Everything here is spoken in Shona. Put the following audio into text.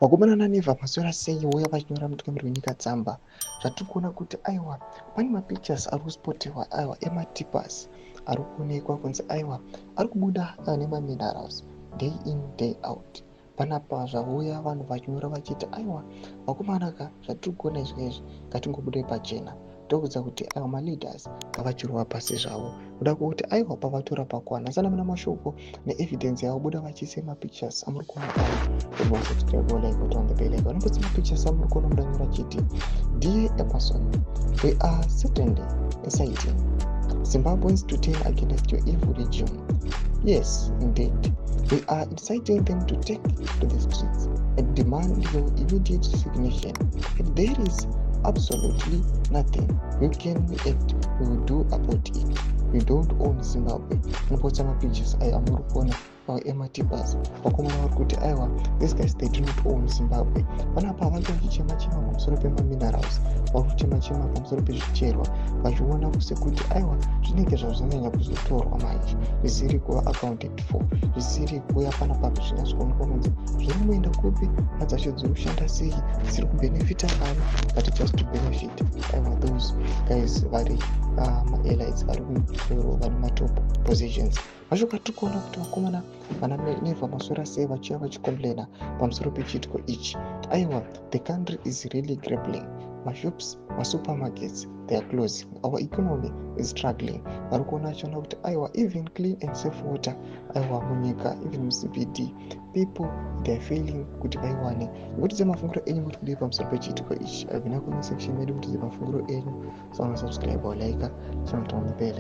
Vakomana naNever maswera sei? Vouya vachinyora mutungamiri wenyika tsamba. Zvatiri kuona kuti aiwa, pane mapictures ari kuspotiwa, aiwa, ematippers ari kuonekwa kunzi aiwa, ari kubuda nemaminerals day in, day out. Panapa zvauya vanhu vachinyora vachiti aiwa, vakomana ka, zvatiri kuona izvi izvi, ngatingobudai pachena tokuudza kuti aiwa, maleaders ngavachirova pasi zvavo, kuda kwekuti aiwa, pavatora pakwana sana muna mashoko neevidence yavo buda vachiise mapictures amuri kuona ayo. Wasubscribe, like, on the bell icon. Vanopotsa mapictures amuri kuona mudanyora chiti, "Dear Emmerson, we are certainly inciting Zimbabweans to turn against your evil regime. Yes, indeed, we are inciting them to take to the streets and demand your immediate resignation. If there is absolutely nothing you can and will do about it, you don't own Zimbabwe." Unopotsa mapictures ayo amuri kuona ematippers. Vakomana vari kuti aiwa, these guys, they do not own Zimbabwe. Panapa vange vachichema chema pamusoro pemaminerals, vari kuchema chema pamusoro pezvicherwa, vachiona sekuti aiwa, zvinenge zvazvanyanya kuzotorwa manje zvisiri kuva accounted for, zvisiri kuuya panapa zvichinyatsoonekwa kunzi zviri kuenda kupi, madzacho dziri kushanda sei, dziri kubenefita ani, but just to benefit aiwa, those guys vari maelites vari kumusoro, vane matop positions. Mashoko atiri kuona kuti vakomana vana Never maswera sei vachiuya vachicomplaina pamusoro pechiitiko ichi. Aiwa, the country is really grappling. Mashops, masupermarkets, they are closing. Our economy is struggling. Vari kuona vachiona kuti aiwa, even clean and safe water, aiwa, munyika, even muCBD, people, they are failing kuti vaiwane. Ngotidze mafunguro enyu kuti kudii pamusoro pechiitiko ichi. Aibvina comment section medu mutidze mafunguro enyu. So subscribe or like, channel, turn on the bell.